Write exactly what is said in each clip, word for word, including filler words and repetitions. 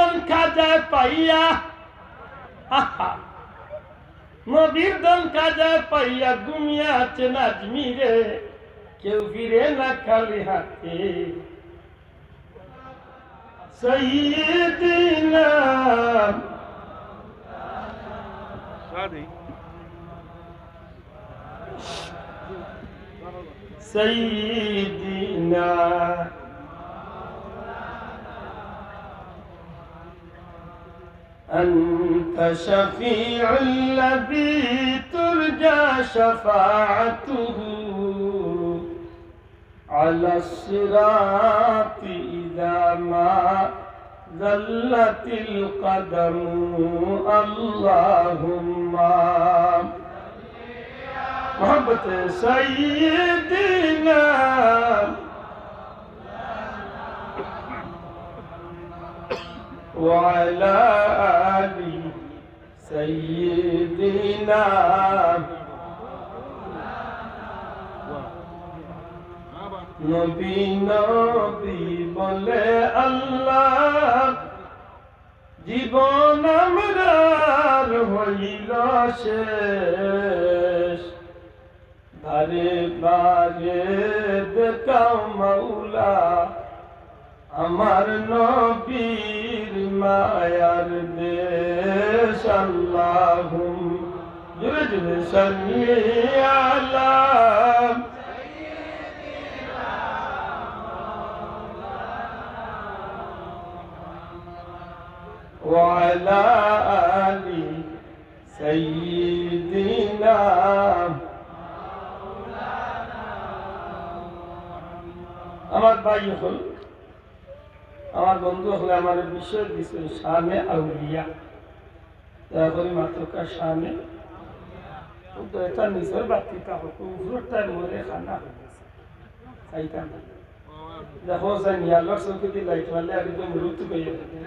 খাজায় পাইয়া, আহা, নবীর দল খাজায় পাইয়া ঘুমিয়ে আছেন আজমিরে, কেউ ফিরে না খালি হাতে। সাইয়্যিদিনা, সাইয়্যিদিনা, أنت الشفيع الذي ترجى شفاعته على الصراط إذا ما زلت القدم. اللهم محبة سيدنا وعلى آل سيدنا। নবী নবী বলে আল্লাহ, জীবন আমরার হইল শেষ। বারে বারে দেখাও মাওলা, আমার নবীর মায়ার দেশ। আল্লাহুম, জোরে জোরে, সাল্লি আলা। ওয়া আলা আলি সাইয়্যিদিনা। আমার ভাই অকল, আমার বন্ধু অকলে আমার বিষয় দিছে শানে আউলিয়া। দয়া করি মাতকা শানে। তো এটা নিজের বাতিটা হোক, উপরটায় মরে খানা হয়ে গেছে। চাইতাম না। দেখো, যাই নি, আল্লাহর চোখে দিয়ে লাইট মারলে আর একদম রুট হয়ে যাবে।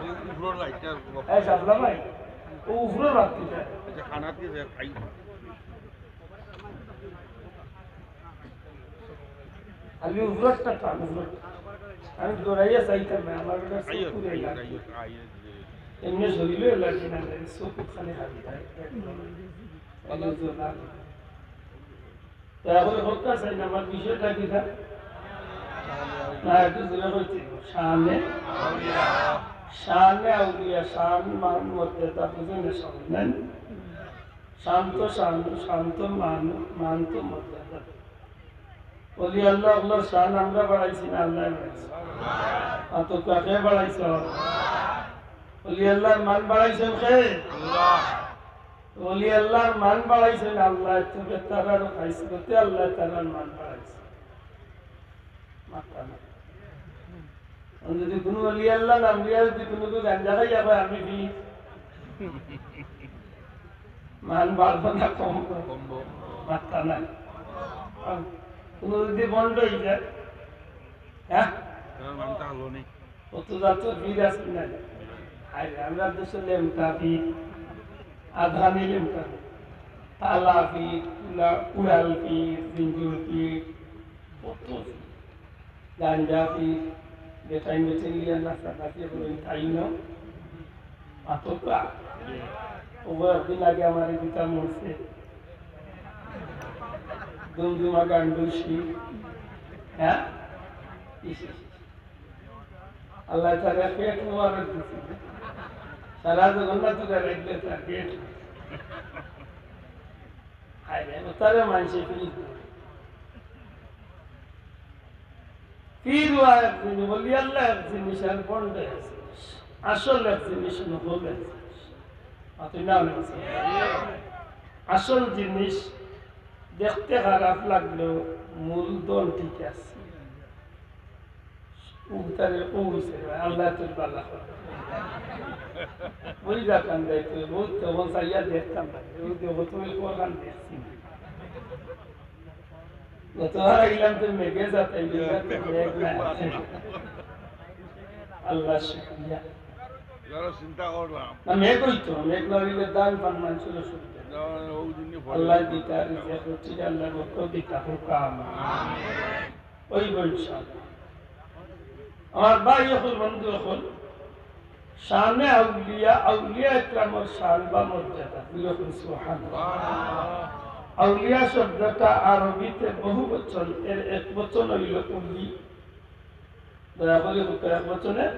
ওই উপরের লাইটটা। এই শাপলা ভাই, ও উপরের বাতিটা। আচ্ছা, খানাত কি যায়? খাই। আমি উপরেরটা টান, উপরেরটা। আমি দৌড়াইয়া চাইতাম না, আমার ওটা চোখ আইও, পুড়ে আইও, যায়। আইও, আইও। এমনি শরীরে লাগে না, চোখ খালি হাত যায়। আল্লাহ তো না। তা এখন হত্যা চাই না, আমার বিষয়টা কি তা? না, একটু জোরে বলছি। শানে, শানে আউলিয়া, শান মান মর্যাদা বুঝেন না সবাই, না? শান্ত শান, শান্ত মান, মান তো মর্যাদা। অলি আল্লাহ, আল্লাহর শান আমরা বাড়াইছি না, আল্লাহ বাড়াইছে? আর তো কাকে বাড়াইছে? অলি আল্লাহর মান বাড়াইছেন কে? আল্লাহ। অলি আল্লাহর মান বাড়াইছেন আল্লাহ, তবে তারার খাইসলতে আল্লাহ তারার মান বাড়াইছে। মাথা না। আর যদি কোনো অলি আল্লাহ নাম দিয়া যদি কোনো কেউ গাঞ্জা খাইয়া কয়, "আমি পীর", মান বাড়বো না কমবো? কমবো। মাথা না। আর কোনো যদি ভণ্ড হয়ে যায়, হ্যাঁ? তার মানটা হলো নি। অত জাত পীর আছে না? আরে, আমরা দেশে লেমটা পীর, আধানি লেমটা পীর, তালা পীর, উলা-, উড়াল পীর, জিঞ্জুর পীর, কত পীর। গাঞ্জা পীর, বেটাইন বেটাইন লিয়া নাচা নাচি করেন, তাই না? আতকা। ও একদিন আগে আমার এই দুটা মরছে। দুমদুমা গান্ডুসি। হ্যাঁ? ইস, ইস, ইস। আল্লাহ তাআলা পেট মোবারক দিছে। সারা জগন্নাথ তুলে রাখলে তার পেট। আরে, তারে মানষে পীর। পীর ওয়া এক জিনিস, অলি আল্লাহ এক জিনিস, আর ভণ্ড এক জিনিস। আসল এক জিনিস, নকল এক জিনিস। আর তুই না বলছিস। আসল জিনিস দেখতে খারাপ লাগলেও মূলধন ঠিক আছে। ও তারে ও হইছে, আল্লাহ তোর বালা করে। ওই যা কান্দাই তুই, বহুত তখন চাইয়া দেখতাম না। ওই দেখো, তুমি কোরআন দেখছি না। গত বার আইলাম তো মেঘে যাতাই, মেঘ না। আল্লাহ শুকরিয়া। যারা চিন্তা করলাম। না, মেঘ হইতো, মেঘ না হইলে ধান পান মানুষের অসুবিধা। না, ওই দিনই পড়ে। আল্লাহ দিতা, রিজিক করছি, আল্লাহ বরকত দিতা, হুকাম। ওই বলছে। আমার ভাই অকল, বন্ধু অকল, শানে আউলিয়া, আউলিয়া একরামর শান বা মর্যাদা। জোরে কইন সুবহানাল্লাহ। আউলিয়া শব্দটা আরবিতে বহু বচন, এর এক বচন অইল অলি। দয়া করি কউক্কা, এক বচনে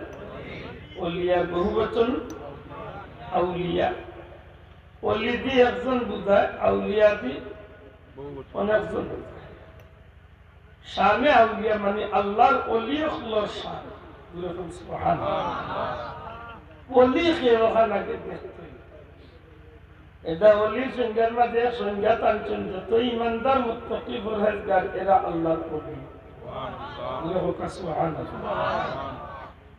অলি আর বহু বচন আউলিয়া। অলি দি একজন বুঝায়, আউলিয়া দি অনেকজন বুঝায়। শানে আউলিয়া মানে আল্লাহর অলি অকলর শান। জোরে কইন সুবহানাল্লাহ। অলি কে অখান আগে দেখতে অইব। এটা অলির সংজ্ঞার মাঝে এক সংজ্ঞা টানছইন, যত ইমানদার, মুত্তাকি, পরহেজগার, এরা আল্লাহর অলি। জোরে কউক্কা সুবহানাল্লাহ।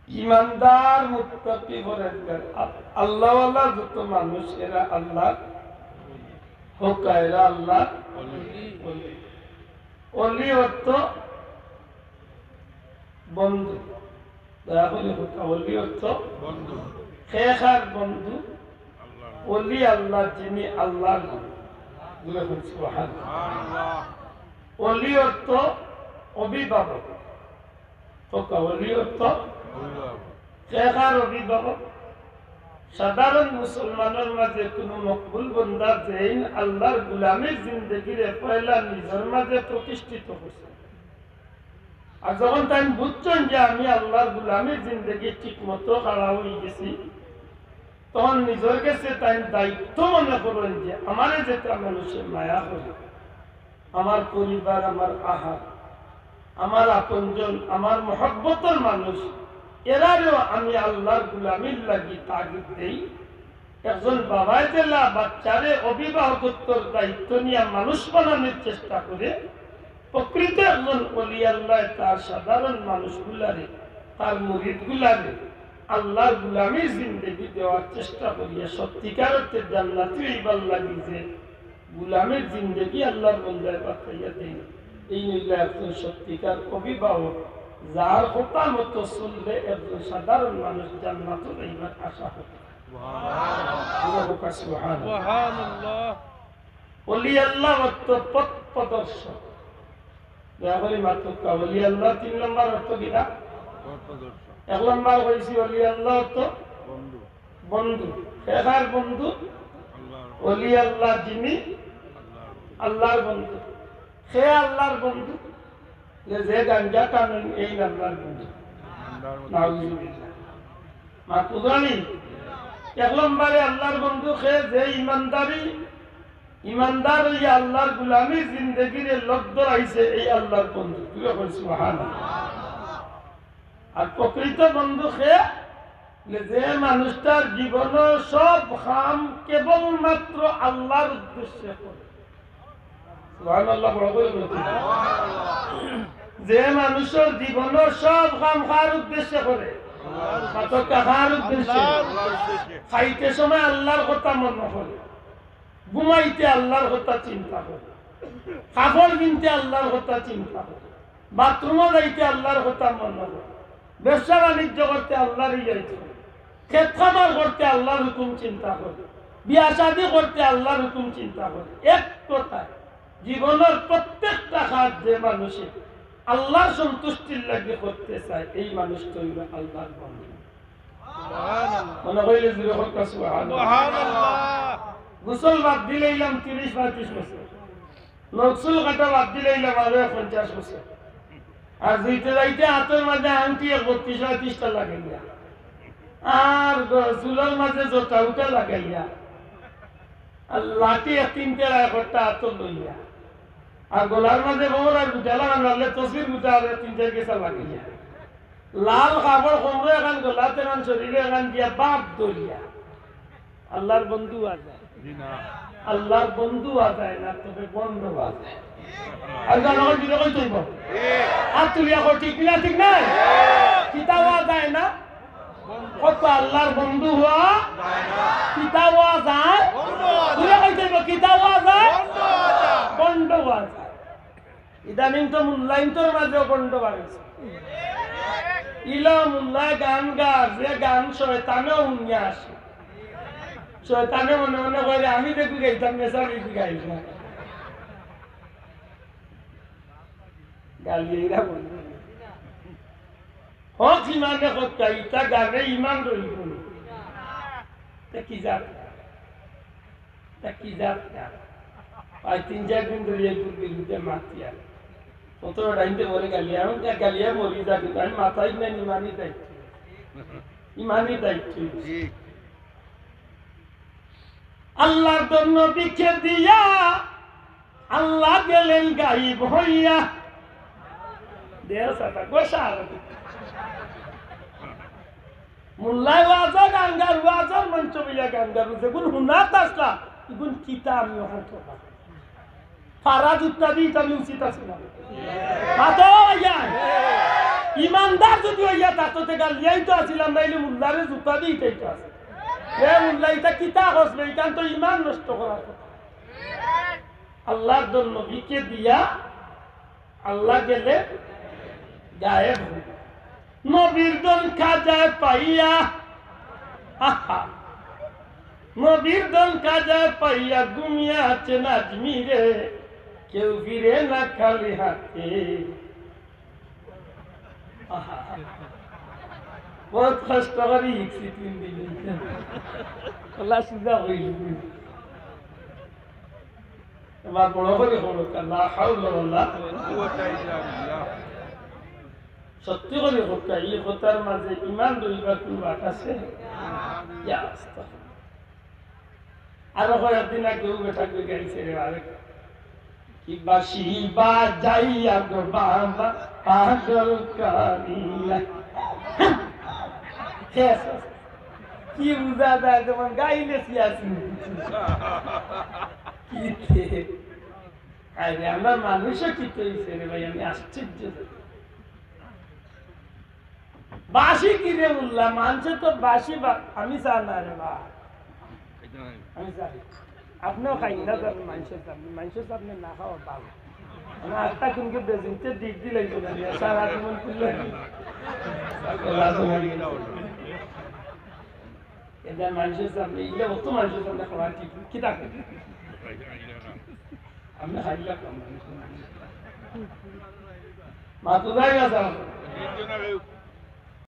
ইমানদার, মুত্তাকি, পরহেজগার, আ-, আল্লাহওয়ালা যত মানুষ, এরা আল্লাহর, কউক্কা, এরা আল্লাহর অলি। অলি অর্থ বন্ধু। দয়া করি কউক্কা, অলি অর্থ বন্ধু। কে কার বন্ধু? অলি আল্লাহ, যিনি আল্লাহর বন্ধু। জোরে কইন সুবহানাল্লাহ। অলি অর্থ অভিভাবক। কউক্কা, অলি অর্থ কে কার অভিভাবক? সাধারণ মুসলমানর মাঝে কুনু মকবুল বন্দা যেইন আল্লাহর গুলামির জিন্দেগিরে পয়লা নিজর মাঝে প্রতিষ্ঠিত করছে, আর যখন তাইন বুঝছইন যে আমি আল্লাহর গুলামির জিন্দেগি ঠিক মতো খাড়া অইগেছি, তখন নিজর গেছে তাইন দায়িত্ব মনে করইন যে আমারে যেতা মানুষে মায়া করে, আমার পরিবার, আমার আহাল, আমার আপনজন, আমার মহব্বতর মানুষ, এরারেও আমি আল্লাহর গুলামির লাগি তাগিদ দেই। একজন বাবায় যেলা বাচ্চারে অভিভাবকত্বর দায়িত্ব নিয়া মানুষ বানানির চেষ্টা করে, প্রকৃত একজন অলি আল্লায় তার সাধারণ মানুষগুলারে, তার মুরিদগুলারে আল্লাহর গুলামির জিন্দেগি দেওয়ার চেষ্টা করিয়া সত্যিকার অর্থে জান্নাতি অইবার লাগি যে গুলামির জিন্দেগি আল্লাহর বন্দায় পাঠাইয়া দেইন। এইন অইলা একজন সত্যিকার অভিভাবক, যার কথা মতো চললে একজন সাধারণ মানুষ জান্নাতো যাইবার আশা করে। সুবহানাল্লাহ। অলি আল্লাহ অর্থ পথ প্রদর্শক। দয়া করি মাতুক্কা, অলি আল্লাহ তিন নম্বর অর্থ কিতা? এক নম্বর কইছি অলি আল্লাহ অর্থ বন্ধু। কে কার বন্ধু? অলি আল্লাহ যিনি আল্লাহর বন্ধু। কে আল্লাহর বন্ধু? যে, যে গাঞ্জা টানইন, এইন আল্লাহর বন্ধু। নাউজুবিল্লাহ। মাতুক্কা নি? এক নম্বরে আল্লাহর বন্ধু কে? যে ইমানদারি, ইমানদার অইয়া আল্লাহর গুলামির জিন্দেগিরে লগ ধরাইছে, এই আল্লাহর বন্ধু। জোরে কইন সুবহানাল্লাহ। আর প্রকৃত বন্ধু কে? যে মানুষটার জীবনর সব কাম কেবলমাত্র আল্লাহর উদ্দেশ্যে করে। সুবহানাল্লাহ, বড় করি বলতে। যে মানুষর জীবনর সব কাম কার উদ্দেশ্যে করে? মাতুক্কা, কার উদ্দেশ্যে? খাইতে সময় আল্লাহর কথা মনো করে, ঘুমাইতে আল্লাহর কথা চিন্তা করে, কাপড় কিনতে আল্লাহর কথা চিন্তা করে, বাথরুমো যাইতে আল্লাহর কথা মনো করে, ব্যবসা বাণিজ্য করতে আল্লাহর ইয়াদ করে, খেত খামার করতে আল্লাহর হুকুম চিন্তা করে, বিয়া শাদি করতে আল্লাহর হুকুম চিন্তা করে। এক কথায়, জীবনর প্রত্যেকটা কাজ যে মানুষে আল্লাহর সন্তুষ্টির লাগি করতে চায়, এই মানুষটা অইল আল্লাহর বন্ধু। মনে কইলে জোরে কউক্কা সুবহানাল্লাহ। গোসল বাদ দিলাইলাম তিরিশ পঁয়ত্রিশ বছর, নখ চুল কাটা বাদ দিলাইলাম আরো পঞ্চাশ বছর, আর যাইতে যাইতে আতর মাঝে আংটি এক বত্রিশ পঁয়ত্রিশটা লাগাইয়া, আর গ-, চুলর মাঝে জটা উটা লাগাইয়া, আর লাঠি এক তিন টেরা একটা আতর লইয়া, আর গলার মাঝে বউর আর গুটা লাগান লাগলে তসবির গুটা আর তিন চাইর গেছা লাগাইয়া, লাল কাপড় কোমরো এখান, গলাত এখান, শরীরো এখান দিয়া বাঁধ ধরিয়া। আল্লাহর বন্ধু অওয়া যায়? জি না। আল্লাহর বন্ধু অওয়া যায় না, তবে বন্ধু অওয়া যায়। আর জানো, জোরে কইতে অইব। আর তুলিয়া কও, ঠিক না, ঠিক না? কিতা অওয়া যায় না? কত আল্লাহর বন্ধু অওয়া? কিতা অওয়া যায়? জোরে কইতে অইব, কিতা অওয়া যায়? বন্ধু অওয়া যায়। ইদানিং তো মুল্লাইন্তর মাঝেও গন্ড বাড়ছে। ইলা মুল্লায় গান গার, যে গান শয়তানেও হুনিয়া আসে। শয়তানে মনে মনে কয়, "আমি দেখি গাইতাম, মেসাব এই গাইল না।" গালি এরা বন্ধ। হক ইমানে কউক্কা, ইতা গানে ইমান রইব নি? কি জাত? তা কি জাত গান? আজ তিন চার দিন ধরি এই বিরুদ্ধে মাতিয়ার। কত রাইতে বলে গালিয়া, আমি গালিয়া মরি যা, কিন্তু আমি মাথায় নেন ইমানি দায়িত্ব। ইমানি দায়িত্ব। জি। আল্লাহর নবীকে দিয়া আল্লাহ গেলেন গায়েব হইয়া। দেও সাদা, গোসা আর কি। মোল্লায় ওয়াজর গান গার, ওয়াজর মঞ্চ বইয়া গান গার, যেগুন হুনাত আসলা, এগুন কিতা আমি ওখান তো না। ফারা জুতা দি ইটা আমি উচিত আছি না। মাতো ভাইয়া। ইমানদার যদি হইয়া থাকতো, তে গালিয়াই তো আছিলাম, নাইলে মোল্লারে জুতা দি ইটাই তো আছে। এ মোল্লা, ইটা কিতা হসবে? ইখান তো ইমান নষ্ট করার কথা। আল্লাহর নবীকে দিয়া আল্লাহ গেলে গায়েব হইল। নবীর দল খাজায় পাইয়া, আহা, নবীর দল খাজায় পাইয়া ঘুমিয়ে আছেন আজমিরে, কেউ ফিরে না খালি হাতে। আহা, বহুত কষ্ট করি হিকছি তিন দিন। আল্লাহ সুজা হইল। এবার বড় করি কউক্কা, লা হাওলা ওয়ালা কুওয়াতা ইল্লা বিল্লাহ। সত্যি করি কউক্কা, ই কথার মাঝে ইমান রইবার কুনু বাট আছে? ইয়া আস্তাগফিরুল্লাহ। আরো কয়েকদিন আগেও বেটা কই গাইছে রে, আরে কি বাঁশি বাজাইয়া গো বাবা পাগল করিয়া। শেষ। কি বুঝা যায়, যেমন গাইলে সিয়াসি। কি রে? আরে, আমরা মানুষও কি তো হইছে রে ভাই, আমি আশ্চর্য। বাঁশি কি রে মোল্লা? মানষে তো বাঁশি বা-, আমি চা না রে বা। আমি চা। আপনেও খাইন না, যান মানষর সামনে, মানষর সামনে না খাওয়া ভালো। আমি আটটা কুনকে বেজিনতে দিক দিলাই তো না, সারা জীবন খুললে। এটা মানষর সামনে, এগুলো অত মানষর সামনে খাওয়া ঠিক, কি থাকে? আপনে খাইলা কম। মাতো যাই না, যাও।